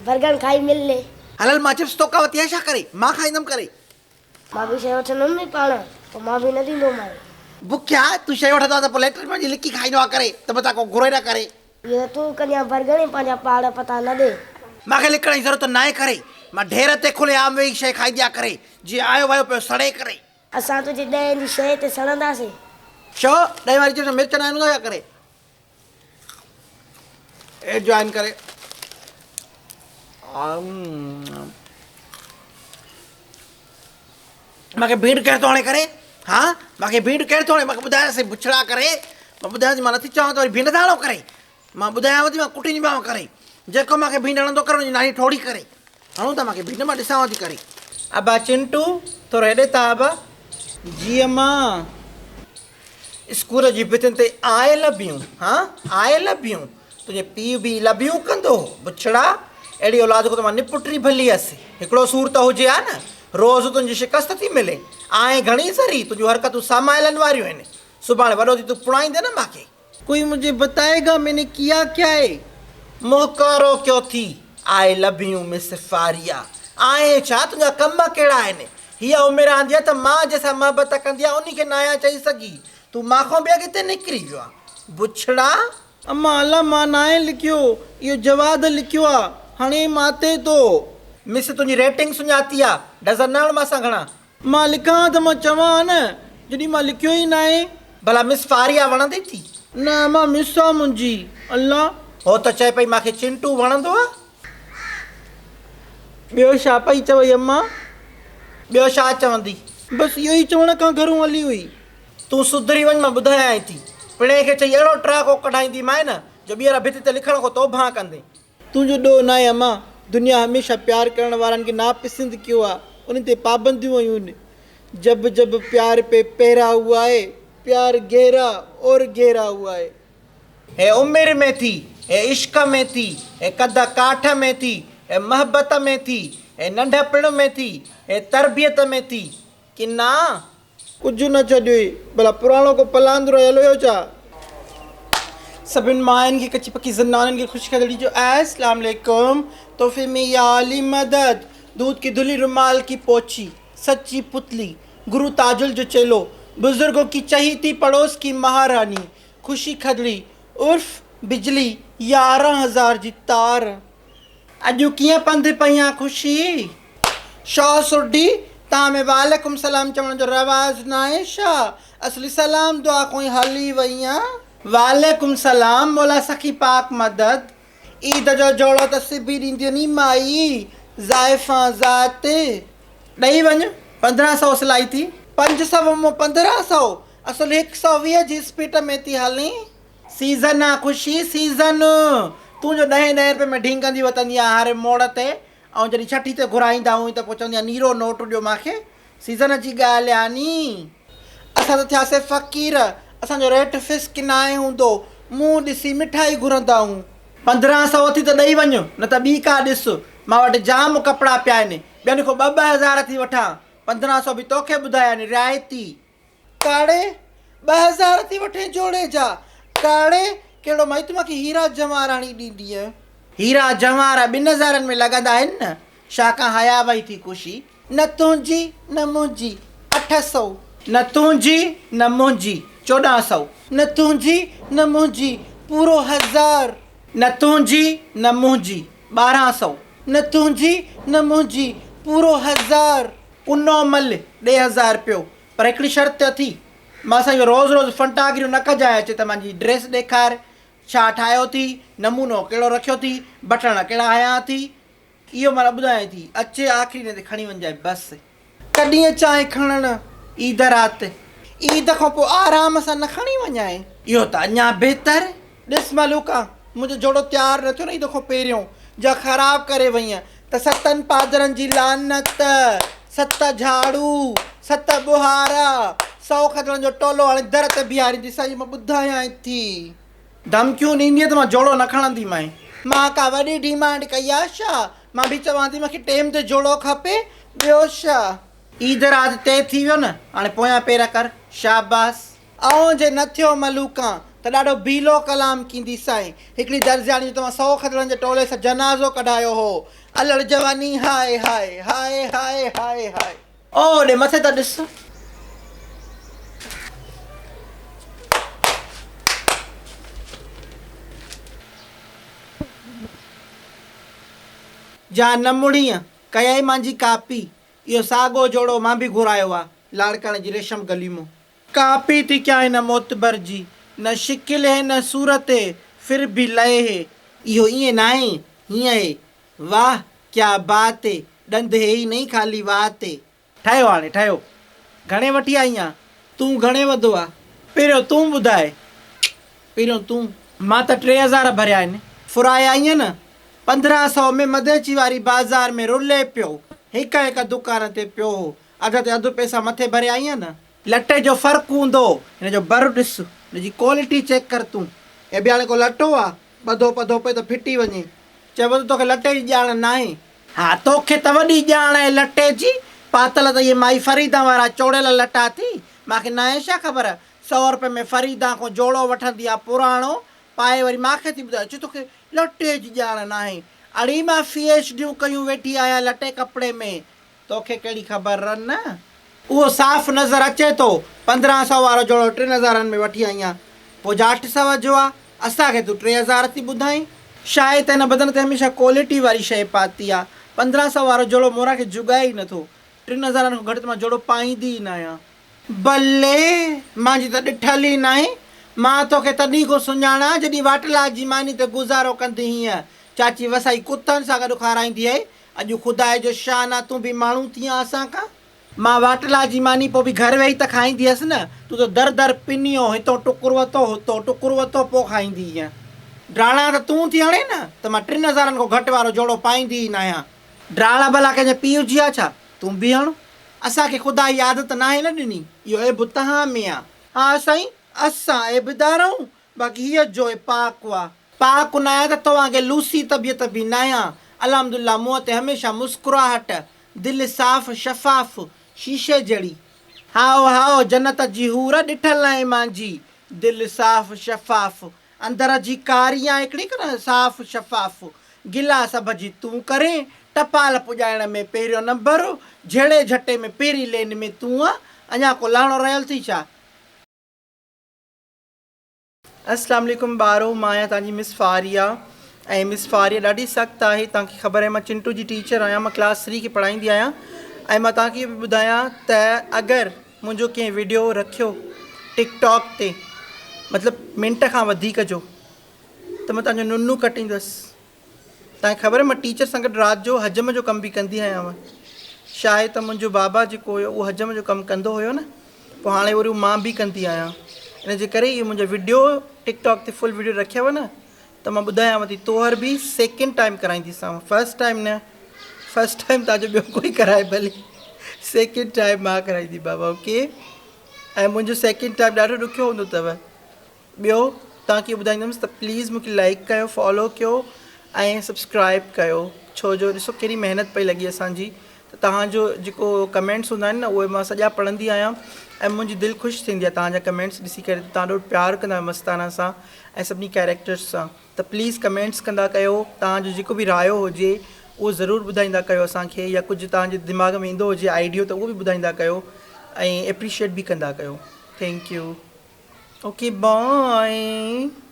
برگڻ کائي مل ڏي. هل هل مان چپس توکان وتي آهي ڇا ڪري مان کائيندم ڪري. مان به شيء وٺندم ني پاڻ پوء مان به نه ڏيندومانء. بکيا تون شيء وٺندو آهين ته پوء ليٽرين ۾ وڃي لڪي کائيندو آهين ڪري ته متان ڪو گهري نه ڪري. اهو ته تون ڪندين آهين برگڻ ۽ پنهنجا پاڙ پتا نه ڏي. مان کي لڪڻ جي ضرورت ناهي ڪري مان ڍير تي کلي عام ويهي شيء کائيندي آهيان ڪري جيئن آيو ويو پيو سڙي ڪري. اسان تنهنجي ڏهين جي شيء تي سڙنداسين. ڇو ڏهين واري چپس ۾ مرچ ناهن هوندا ڇا ڪري. ايڊ جوائن ڪري. مانکي ڀينڊ ڪير ٿو هڻي ڪري ها مانکي ڀينڊ ڪير ٿو هڻي مانکي ٻڌايو سي بڇڙا ڪري مان ٻڌايان ٿي مان نٿي چوان ته وري ڀينڊ ٿا هڻو ڪري مان ٻڌايانو ٿي مان ڪٽينديمانو ڪري جيڪو مانکي ڀينڊ هڻندو ڪري ان جي ناني ٺوڙي ڪري هڻو ٿا مانکي ڀينڊ مان ڏسانو ٿي ڪري. ابا چنٽو ٿورو هيڏي ته آ ابا. جي امان. اسڪول جي ڀتين تي آء لڀيون ها آء لڀيون تنهنجي پيء به لڀيون ڪندو هو بڇڙا اهڙي اولاد کان ته مان نپٽري ڀلي هيس هڪڙو سور ته هجي ها نه روز تنهنجي شڪست ٿي ملي آهين گهڻي ذري تنهنجون حرڪتون سامايلن واريون آهن سڀاڻي وڏو ٿي تون پڻائيندين نه مانکي. ڪوئي مجهي بتائي گا مين ني ڪيا ڪيا هي. منهن ڪارو ڪيو ٿي آء لڀيون مس فاريا آهين ڇا تنهنجا ڪم ڪهڙا آهن هيء عمر آندي آ ته مان جنهن سان محبت ڪندي آ انهي کي ناهيان چئي سگهي تون مان کان به اڳتي نڪري ويو آن بڇڙا. اما الا مان ناهي لکيو اهو جواد لکيو آ هڻي ماتي ٿو. مس تنهنجي ريٽنگ سڃاتي آ ڊزن نه هڻ مان سان گهڻا. مان لکان ها ته مان چوان ها نه، جڏهن مان لکيو ئي ناهي. ڀلا مس فاريا وڻندي ٿي؟ نه امان مس آ منهنجي، الله. هو ته چئي پئي مان کي چنٽو وڻندو آ. ٻيو ڇا پئي چوئي امان؟ ٻيو ڇا چوندي؟ بس اهو ئي چوڻ کان گهرون هلي هئي. تون سڌري وڃ مان ٻڌايانء ٿي. پڻهين کي چئي اهڙو ٽراڪو ڪڍائينديمانء نه جو ٻيهر ڀت تي لکڻ کان توبهان ڪندين. تنهنجو ڏوهه ناهي امان، دنيا هميشه پيار ڪرڻ وارن کي ناپسند ڪيو آ، انهن تي پابنديون هنيون آهن. جب جب پيار پي پهرا هوا هي، پيار گهرا اور گهرا هوا هي. هي عمر ۾ ٿي، هي عشق ۾ ٿي، هي قد ڪاٺ ۾ ٿي، هي محبت ۾ ٿي، هي ننڍپڻ ۾ ٿي، هي تربيت ۾ ٿي، ڪنا. ڪجهه نه ڇڏيوئي، ڀلا پراڻو ڪو پلاند رهيل هيو ڇا؟ سڀن ماين کي ڪچي پڪي زنانن کي خوش کدڙي جو اسلام عليڪم تحفي ۾ يا علي مدد دودھ ڪي دھلي رومال ڪي پوڇي سچي پتلي گرو تاجل جو چيلو بزرگو ڪي چهيتي پڙوس ڪي مهاراني خوشي کدڙي عرف بجلي 11,000 جي تار. اڄ ڪيئن پنڌ پئين خوشي؟ شو سوڍي، توهان ۾ وعليڪم سلام چوڻ جو رواج ناهي ڇا؟ اصلي سلام دعا کان ئي هلي وئي آن. وعليڪم سلام مولا سخي پاڪ مدد. عيد جو جوڙو ته سبي ڏينديون ني مائي، زائفان ذات. ڏئي وڃ، 15 سئو سلائي ٿي. 500 مون 15 سئو، اصل 120 جي اسپيڊ ۾ ٿي هلين. سيزن آ خوشي سيزن. تون جو ڏهين ڏهين رپئي ۾ ڍينگندي وتندي آن هر موڙ تي ۽ جڏهن ڇٺي تي گهرائيندا هئين ته پوء چوندي آن نيرو نوٽ ڏيو مانکي. سيزن جي ڳالهه آ ني. اسان ته ٿياسي فقير اسان جو ريٽ فسڪ ناهي هوندو منهن ڏسي مٺائي گهرندا هون. 15 سئو اٿي ته ڏئي وڃ نه ته ٻي ڪا ڏس مان وٽ جام ڪپڙا پيا آهن ٻين کان ٻه ٻه هزار ٿي وٺان 15 سئو به توکي ٻڌايا آهن رعايتي. ڪاڙي، 2000 ٿي وٺين جوڙي جا. ڪاڙي، ڪهڙو مائي تون مانکي هيرا جواهر هڻي ڏيندينء. هيرا جواهر ٻن هزارن ۾ لڳندا آهن نه، شا کان حيا وئي ٿي خوشي. نه تنهنجي نه منهنجي، 800. نه تنهنجي نه منهنجي، 1400. نه تنهنجي نه منهنجي، پورو هزار. نه تنهنجي نه منهنجي، 1200. نه تنهنجي نه منهنجي، پورو هزار. ڪنو مل، ڏي هزار رپيو، پر هڪڙي شرط اٿي، مان سان اهو روز روز فنٽاگريون نه ڪجانء، اچي ته مانجي ڊريس ڏيکار، ڇا ٺاهيو ٿي، نمونو ڪهڙو رکيو ٿي، بٽڻ ڪهڙا هنيا اٿي، اهو معنيٰ ٻڌايانء ٿي، اچي آخري ڏينهن تي کڻي وڃجانء بس. ڪڏهن اچانء کڻڻ؟ عيد رات. عيد کان پوء آرام سان نه کڻي وڃانء؟ اهو ته اڃا بهتر. ڏس ملوڪا، منهنجو جوڙو تيار نه ٿيو نه عيد کان پهريون، جا خراب ڪري وئينء ته ستن پادرن جي لعنت، ست جهاڙو، ست ٻوهارا، سئو کدڙن جو ٽولو آڻي در تي بيهارينديسانء، اهو مان ٻڌايانء ٿي. ڌمڪيون ڏيندينء ته مان جوڙو نه کڻنديمانء. مان ڪا وڏي ڊيمانڊ ڪئي آ ڇا؟ مان به چوان ٿي مون کي ٽيم تي جوڙو کپي، ٻيو ڇا؟ عيد رات طئي ٿي ويو نه، هاڻي پويان پير ڪر. شاباس. آئون جي نه ٿيو ملوڪان ته ڏاڍو ڀيلو ڪلام ڪينديسانء. هڪڙي درزياڻي جو توهان سئو کدڙن جي ٽولي سان جنازو ڪڍايو هو. الڙ جواني هاء هاء هاء هاء هاء هاء. او ڏي مٿي ته ڏس. جا نه مڙهينء، ڪيائين مانجي ڪاپي. اهو ساڳو جوڙو مان به گهرايو آ، لاڙڪاڻي جي ريشم گلي مون. ڪاپي ٿي ڪيان هن معتبر جي، نه شڪل هي نه صورت هي، ڦر ڀي لئه هي. اهو ائين ناهي، هيئن هي. واه ڪيا بات هي، ڏند هي ئي نهين خالي وات هي. ٺهيو هاڻي ٺهيو. گهڻي وٺي آئي آن؟ تون گهڻي وڌو آ؟ پهريون تون ٻڌاء. پهريون تون. مان ته 3000 ڀريا آهن. ڦرائي آئين نه؟ 1500 ۾ مديچي واري بازار ۾ رلي پيو. هڪ هڪ دڪان تي پيو هو. اڌ تي اڌ پئسا مٿي ڀري آئين نه؟ لٽي جو فرق هوندو. هن جو بر ڏس. هن جي ڪوالٽي چيڪ ڪر تون. هي به هاڻي ڪو لٽو آ. ٻڌو پڌو پئي ته ڦٽي وڃي. چئبو ته توکي لٽي جي ڄاڻ ناهي. ها توکي ته وڏي ڄاڻ آهي لٽي جي. پاتل ته اهي مائي فريدان وارا چوڙيل لٽا ٿي. مانکي ناهي ڇا خبر. سئو رپئي ۾ فريدان کان جوڙو وٺندي آ پراڻو. پائي وري مانکي ٿي ٻڌائي. چي توکي لٽي جي ڄاڻ ناهي. اڙي مان في ايڇ ڊيون ڪيون ويٺي آهيان لٽي ڪپڙي ۾. توکي ڪهڙي خبر رن. اهو صاف نظر اچي ٿو. 15 سئو وارو جوڙو ٽن هزارن ۾ وٺي آئي آن. پوء جا 8 سئو جو آ. اسان کي تون 3000 ٿي ٻڌائين. شايد ته هن بدن تي هميشه ڪوالٽي واري شيء پاتي آ. 15 سئو وارو جوڙو موران کي جڳائي ئي نٿو. 3000 کان گهٽ ته مان جوڙو پائيندي ئي ناهيان. بلي! مانجي ته ڏٺل ئي ناهي. مان توکي تڏهن کان سڃاڻان جڏهن واٽلا جي ماني تي گذارو ڪندي هئينء. چاچي وسائي ڪتن سان گڏ کارائيندي هئي. اڄ خداء جو شان آ تون به ماڻهو ٿي آن اسان کان. مان واٽلا جي ماني پوء به گهر ويهي ته کائيندي هيس نه، تون ته در در پنيو، هتون ٽڪر وتو، هتون ٽڪر وتو، پوء کائيندي هئين. ڊاڙا ته تون ٿي هڻين نه، ته مان 3000 کان گهٽ وارو جوڙو پائيندي ئي ناهيان. ڊاڙ ڀلا ڪنهن جي پيء جي آ ڇا؟ تون به هڻ. اسان کي خدا هي عادت ناهي نه ڏني، اهو عيب تهان ۾ آ. ها سائين، اسان عيبدار آهون، باقي هيء جوء پاڪ آ. پاڪ ناهيان ته توهان کي لوسي طبيعت به ناهيان. الحمدلله منهن تي هميشه مسڪراهٽ، دل صاف شفاف، شيشي جهڙي. هائو هائو جنت جي حور ڏٺل ناهي مانجي، دل صاف شفاف، اندر جي ڪاري آ هڪڙي ڪنه صاف شفاف، گلا سڀ جي تون ڪرين، ٽپال پڄائڻ ۾ پهريون نمبر، جهيڙي جهٽي ۾ پهرين لين ۾ تون آ، اڃا ڪو لهڻو رهيل ٿي ڇا؟ اسلام عليڪم ٻارو مان آهيان توهان جي مس فاريا ۽ مس فاريا ڏاڍي سخت آهي توهان کي خبر آهي مان چنٽو جي ٽيچر آهيان مان ڪلاس ٿري کي پڙهائيندي آهيان ۽ مان توهان کي اهو به ٻڌايان ته اگر منهنجو ڪنهن ويڊيو رکيو ٽڪ ٽاڪ تي مطلب منٽ کان وڌيڪ جو ته مان توهان جو ننو ڪٽيندس توهان کي خبر آهي مان ٽيچر سان گڏ رات جو حجم جو ڪم به ڪندي آهيان شايد ته منهنجو بابا جيڪو هيو اهو حجم جو ڪم ڪندو هيو نه پوء هاڻي وري مان به ڪندي آهيان ان جي ڪري اهو منهنجو وڊيو ٽڪ ٽاڪ تي فل وڊيو رکيو نه ته مان ٻڌايانو ٿي توهر به سيڪنڊ ٽائيم ڪرائينديسانو فرسٽ ٽائيم نه فرسٽ ٽائيم تان جو ٻيو ڪوئي ڪرائي ڀلي سيڪنڊ ٽائيم مان ڪرائيندي بابا اوڪي ۽ منهنجو سيڪنڊ ٽائيم ڏاڍو ڏکيو هوندو اٿو ٻيو توهان کي ٻڌائيندم ته پليز مونکي لائڪ ڪيو فالو ڪيو ۽ سبسڪرائب ڪيو ڇو جو ڏسو ڪهڙي محنت پئي لڳي اسان جي ته توهان جو جيڪو ڪمينٽس هوندا آهن نه اهي مان سڄا پڙهندي آهيان ۽ منهنجي دل خوش ٿيندي آهي توهان جا ڪمينٽس ڏسي ڪري ته توهان ڏاڍو پيار ڪندا آهيو مستانه سان ۽ سڀني ڪيريڪٽرس سان ته پليز ڪمينٽس ڪندا ڪيو توهان جو جيڪو به رايو هجي اهو ضرور ٻڌائيندا ڪيو اسان کي يا ڪجهه توهان جي دماغ ۾ ايندو هجي آئيڊيو ته اهو به ٻڌائيندا ڪيو ۽ اپريشيٽ به ڪندا ڪيو thank you okay bye.